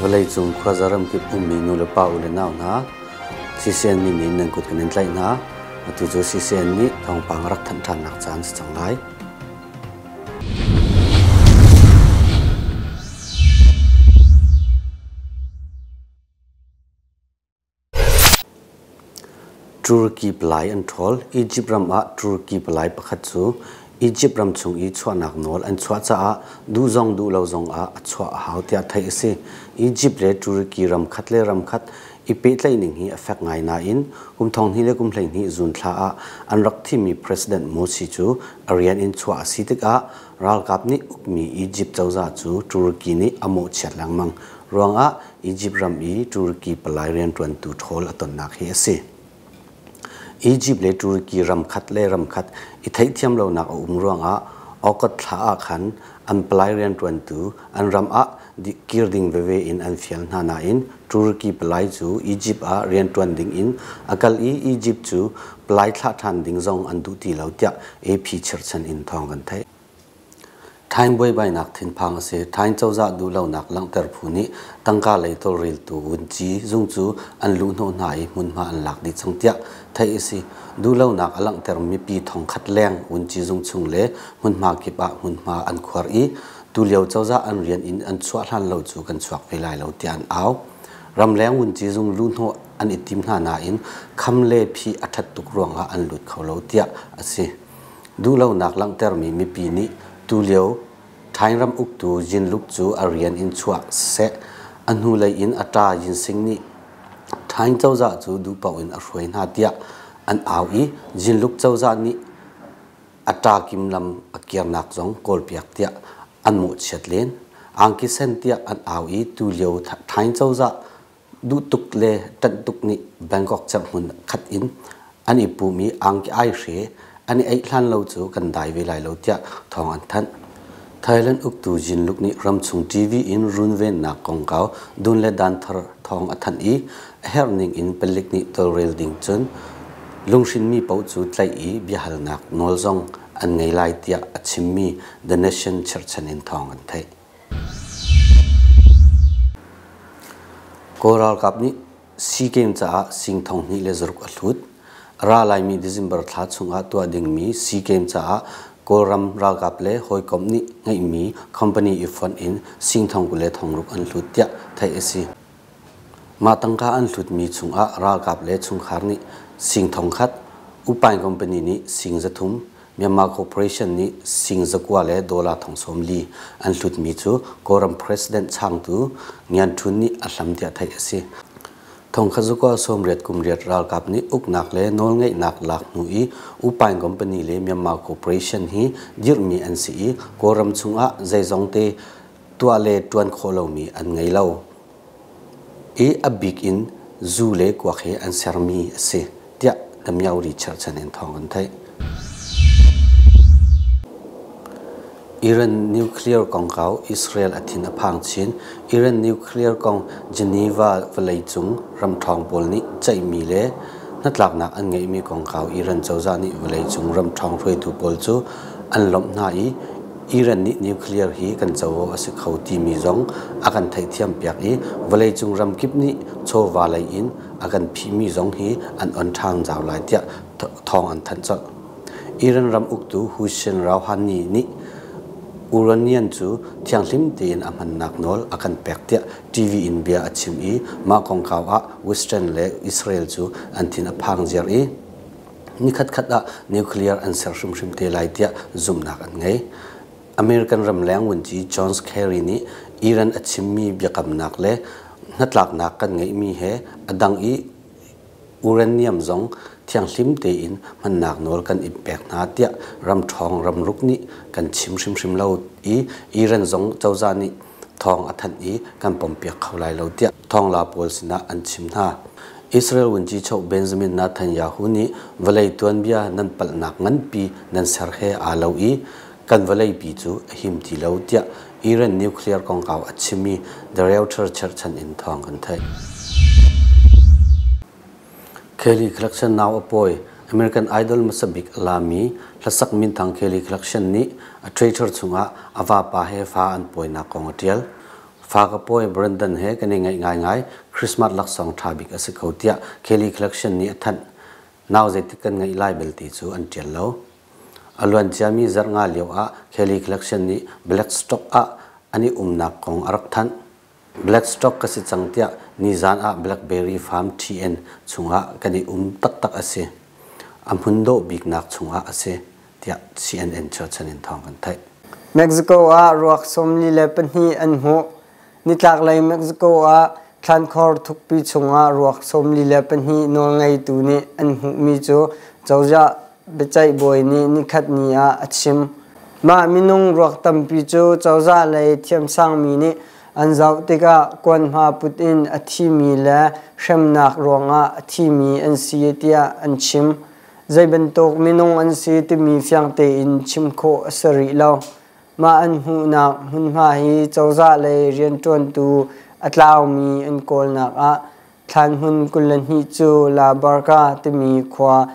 Vawleicung khuaza ramkip ummi nulepa u le nau hna, CCN min in nan kut kan in tlaih hna. Atu cu CCN nih thawngpang rak thanh ṭhannak caan si cang lai. Turkey palai an ṭhawl. Egypt ram ah Turkey palai pakhat cu Egypt ram chung i chuahnak nawl an chuah caah duh zong duh lo zong ah a chuah a hau tiah theih a si. Egypt le Turkey ram khat le ram khat i pehtlaih ning hi a fek ngai nain kum 12 le kum 12 June thla ah an rak thimmi President Morsi cu a rian in chuah a si tikah ralkap nih ukmi Egypt cozah cu Turkey nih a mawhchiat lengmang ruangah Egypt ram i Turkey palai rianṭuantu ṭhawl a tonnak hi a si. Egypt le Turkey ram khat le ram khat i theihthiam lonak a um ruangah August thla ah khan an palai rianṭuantu an ram ah kir ding veve in an fial hna nain Turkey palai cu Egypt ah rianṭuan ding in a kal i Egypt cu palai thlah ṭhan ding zong an duh ti lo tiah AP chirhchan in thawng kan theih. Thaing buaibainak thinphang a si. Thaing cozah duhlonak langhter phu nih tangka lei tawlreltu vunci zung cu an luhhnawh hna i hmunhma an lak dih cang tiah theih a si. Duhlonak a langhter mipi thongkhat leng vunci zung chung le hmunhma kip ah hmunhma an khuar i tulio cozah an rian in an chuah hlan lo cu kan chuak ve lai lo tiah an au. Ramleng vunci zung luhhnawh an i tim hna nain kham le phih a ṭhat tuk ruangah an lut kho lo tiah a si. Duhlonak langhtermi mipi nih tulio Thaing ram uktu Jinluk cu a rian in chuah seh, a hnulei in a ṭa Yinsing nih Thaing cozah cu duhpaoh in a hruai hna tiah an au i Jinluk cozah nih a ṭa Kim lam a kirnak zong kawlpiak tiah an mawhchiat len. Angki sen tiah an au i tulio Thaing cozah duh tuk le ṭanh tuk nih Bangkok cerhmun khat in an i pum i angki aihre an i eih hlan lo cu kan dai ve lai lo tiah thawng an thanh. Thailand uktu Jinluk nih ramchung TV in runvennak kongkau dun le dan thar thawng a thanh i a herh ning in palik nih tawlrel ding cun lunghrinmi paoh cu tlaih i biahalnak nawl zong an ngei lai tiah a chimmi The Nation cherhchan in thawng an theih. Kawl ralkap nih SEA Games caah sing thong hnih le zaruk a hlut. A ra laimi December thla chungah tuah dingmi SEA Games caah Kawlram ralkap le hawikom nih ngeihmi company i fonh in sing thong 20 le thong ruk an hlut tiah theih a si. Mah tangka an hlutmi chungah ralkap le chungkhar nih sing thong khat, Upaing company nih sing 300, Myanmar Corporation nih sing 900 le dollar thong 40 an hlutmi cu Kawlram President changtu Ngian Htun nih a hlam tiah theih a si. Thongkhat zakua 80 kum riat ralkap nih uknak le nawlngeihnak lak hnu i Upaing Company le Myanmar Corporation hi dirhmi an si i Kawlram chungah zeizongte tuah le ṭuan khawh lomi an ngei lo i a bik in zu le kuak hi an sermi a si tiah The Myauri cherhchan in thawng kan theih. Iran nuclear kongkau Israel a thin a phang chin. Iran nuclear kong Geneva vawleicung ramṭhawng pawl nih ceihmi le hnatlaknak an ngeihmi kongkau Iran cozah nih vawleicung ramṭhawng hruaitu pawl cu an lawmh hna i Iran nih nuclear hi kan covo a si kho timi zong a kan theihthiampiak i vawleicung ramkip nih chawva lei in a kan phihmi zong hi an on ṭhan zau lai tiah thawng an thanh colh. Iran ram uktu Hussein Rouhani nih Uranian cu thianghlim tein a hmannak nawl a kan pek tiah TV in bia a chim i mah kongkau ah Western le Israel cu an thin a phang ziar i nikhatkhat ah nuclear an ser hrimhrim te lai tiah zumhnak an ngei. American ramleng vunci John Kerry nih Iran a chimmi biakamnak le hnatlaknak kan ngeihmi he a dang i uranium zong thianghlim tein hmannak nawl kan in pek hna tiah ram ṭhawng ramruk nih kan chim hrimhrim lo i Iran zong cozah nih thawng a thanh i kan pompiak kho lai lo tiah thawngla pawl sinah an chim hna. Israel Vuncichoh Benjamin Netanyahu nih vawlei tuanbia nan palhnak nganpi nan ser he aa lo i kan vawleipi cu a him ti lo tiah Iran nuclear kongkau a chimmi The Reuters cherhchan in thawng kan theih. Kelly Clarkson nau a pawi. American Idol hmasa bik a lami hlasak minthang Kelly Clarkson nih a Twitter chungah a vapa he fa an pawinak kong a ṭial. Fa ka pawi Brandon he kan i ngaih ngaingai. Christmas laksawng ṭha bik a si ko tiah Kelly Clarkson nih a thanh. Nau zeitik kan ngeih lai belte cu an ṭial lo. A luan ciami zarh nga lio ah Kelly Clarkson nih Blackstock ah an i umnak kong a rak thanh. Blackstock ka si cang tiah nizan ah Blackberry Farm TN chungah kan i um taktak a si. A hmun dawh biknak chungah a si tiah CNN cherchan in thawng kan theih. Mexico ah ruak 42 an hmuh. Nitlaklei Mexico ah thlankhor thukpi chungah ruak 42 nawlngeitu nih an hmuhmi cu cozah biaceih bawi nih nikhat ni ah a chim. Mah minung ruak tampi cu cozah lei thiamsangmi nih an zoh tikah kuanhma put in a thimi le hremnak ruangah a thimi an si tiah an chim. Zei bantuk minung an si timi fiang tein chim khawh a si rih lo. Mah an hmuhnak hmunhma hi cozah lei rianṭuantu a tlaumi an kawlnak ah thlanhmun 22 cu La Barca timi khua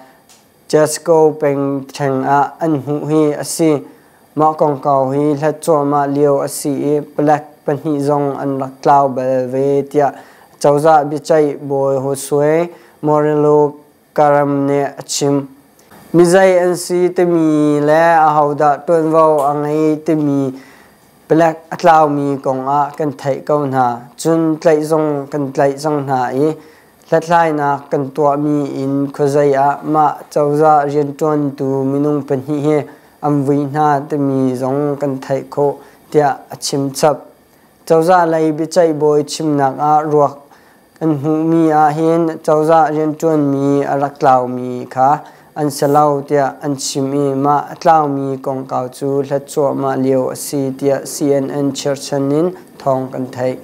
Jesco peng ṭheng ah an hmuh hi a si. Mah kongkau hi hlat cuahmah lio a si i palek pahnih zong an rak tlau bal ve tiah cozah biaceih bawi Josue Morello Karam nih a chim. Mizei an si timi le ahodah ṭuanvo a ngei timi palek a tlaumi kongah kan theih ko hna. Cun tlaih zong kan tlaih cang hna i hlathlainak kan tuahmi in khuazei ah mah cozah rianṭuantu minung pahnih hi an vui hna timi zong kan theih khawh tiah a chim chap. Cozah lei biaceih bawi chimnak ah ruak kan hmuhmi ahhin cozah rianṭuanmi a rak tlaumi kha an si lo tiah an chim i mah a tlaumi kongkau cu hlat cuahmah lio a si tiah CNN cherchan in thawng kan theih.